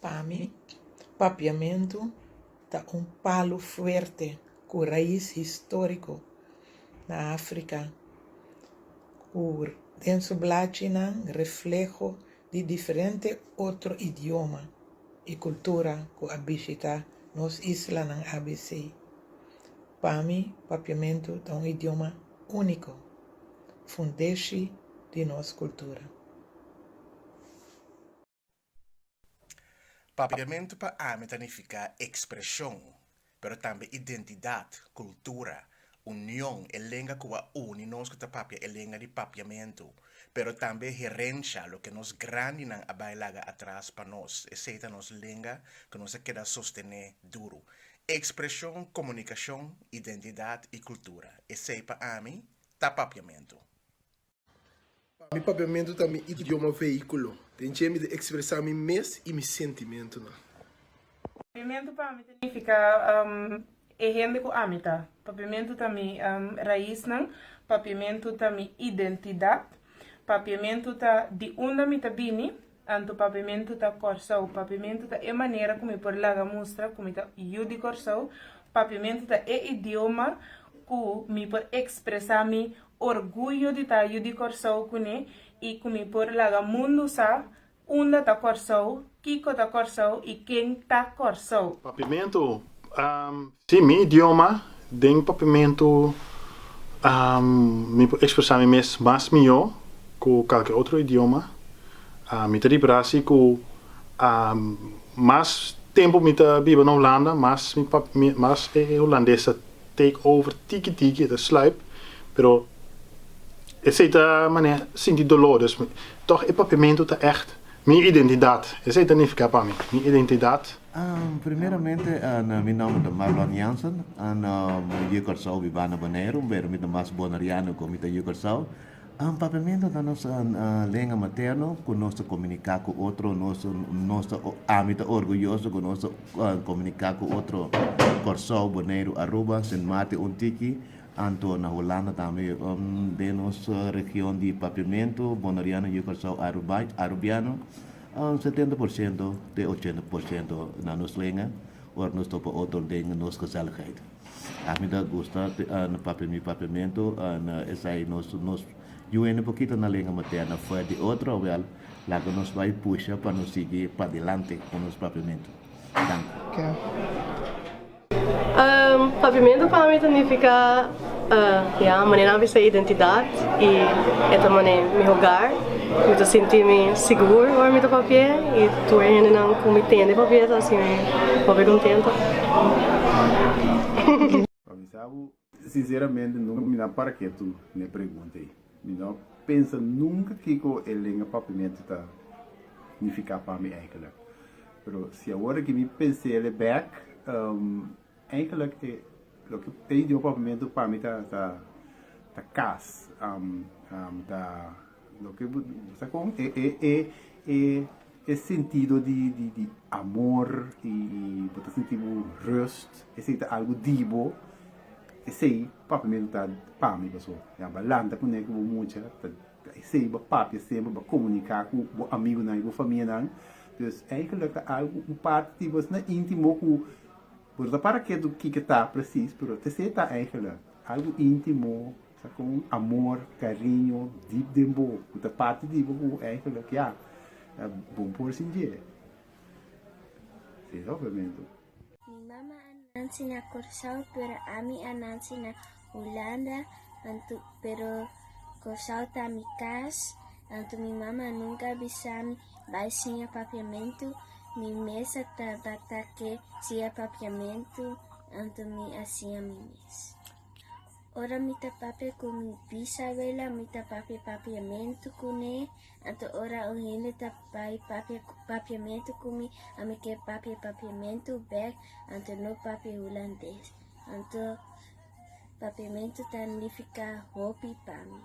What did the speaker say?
Pa mi, papiamentu ta un palu fuerte ku rais históriko na Afrika, ku den su blachinan refleho di diferente otro idioma i kultura ku a bishitá nos islanan ABC. Pa mi, papiamentu ta un idioma úniko, fundeshi di nos kultura. Papiamentu pa ami ta nifiká ekspreshon, pero tambe identidat, kultura, union, e lenga ku a uni nos ku ta papia e lenga di papiamentu, pero tambe herensha, loke nos grandinan a bai laga atras pa nos, esei ta nos lenga ku nos a keda sostené duru. Ekspreshon, komunikashon, identidat i kultura, esei pa ami ta papiamentu. Mi papiamentu ta mi idioma vehíkulo. Den dje mi ta ekspresá mi mes i mi sentimentunan. Papiamentu pa mi ta nifiká e hende ku ami ta. Papiamentu ta mi raisnan. Papiamentu ta mi identidat. Papiamentu ta di unda mi ta bini. Anto papiamentu ta Kòrsou. Papiamentu ta e manera ku mi por laga mustra ku mi ta yu di Kòrsou. Papiamentu ta e idioma ku mi por ekspresá mi orguyo di ta yu di Kòrsou kuné i ku mi por laga mundu sa unda ta Kòrsou, kiko ta Kòrsou i ken ta Kòrsou. Papiamentu, Sí, mi idioma, den papiamentu mi por ekspresá mi mes mas mihó ku kalke otro idioma. Mi ta ripará si ku mas tempu mi ta biba na Hulanda, mas mi mas e hulandes ta take over tiki tiki, e ta sluip, pero esei ta manera sinti doló, dus tòg e papiamentu ta ègt mi identidat, esei ta nifiká pa mi, mi identidat. Primeramente mi nòmber ta Marlon Jansen, mi yu Kòrsou bibá na Boneiru, pero mi ta mas boneriano ku mi ta yu Kòrsou. Papiamentu ta nos lenga materno ku nos ta komuniká ku otro, nos nos ta ami ta orguyoso ku nos ta komuniká ku otro Kòrsou, Boneiru, Aruba, Sint Maarten un tiki, anto na Hulanda tambe den nos region di papiamentu, boneriano, yu Kòrsou, arubiano, 70% te 80% na nos lenga ora nos topa otro den nos gezelligheid. Ami ta gusta papia mi papiamentu esai nos nos yu hende por kita na lenga materna fuer di otro awel laga nos bai pusha pa nos sigui padilanti ku nos papiamentu. Danki. Papiamentu pa mi ta nifiká ya manera nan bisa identidat i e ta mane mi hogar. Mi ta sinti mi sigur ora mi ta papia i tur e hendenan ku mi tende papia ta hasi mi hopi kontento. Pa mi sa bo, sinceramente nunca mi no a para ketu n'e pregunta ei. Mi no a pensa nunca kico e lenga papiamentu ta nifica pa mi eigenlijk. Pero si awor aki mi pens'el bek, eigenlijk e loke e idioma papiamentu pa mi ta ta ta cas, ta loke bo sa con e e e e e sentido di di di amor y y bo ta sinti bo rust, esey ta algo di bo, esey papiamentu ta pa mi paso ya bo a lanta cune cu bo mucha ta Esei bo papia semper, bo komuniká ku bo amigunan i bo famianan. Dus eigenlijk ta algu, un parti di bo asina íntimo ku bo no ta para ketu kiko ta presis, pero esei ta eigenlijk algu íntimo, sa kon amor, kariño dip den bo, ku ta parti di bo ku eigenlijk ya, bo por sin dje. Esei ta opiamentu. Mi mama a nansi na Kòrsou pero ami a nansi na Hulanda anto pero Kòrsou ta mi kas anto mi mama nunka a bisa mi bai siña papiamentu mi mes a tabata ke siña papiamentu anto mi a siña mi mes. Ora mi ta papia ku mi bisawela mi ta papia papiamentu kuné, anto ora un hende ta bai papia papiamentu ku mi, ami ke papia papiamentu bèk, anto no papia hulandes. Anto papiamentu ta nifiká hopi pa mi.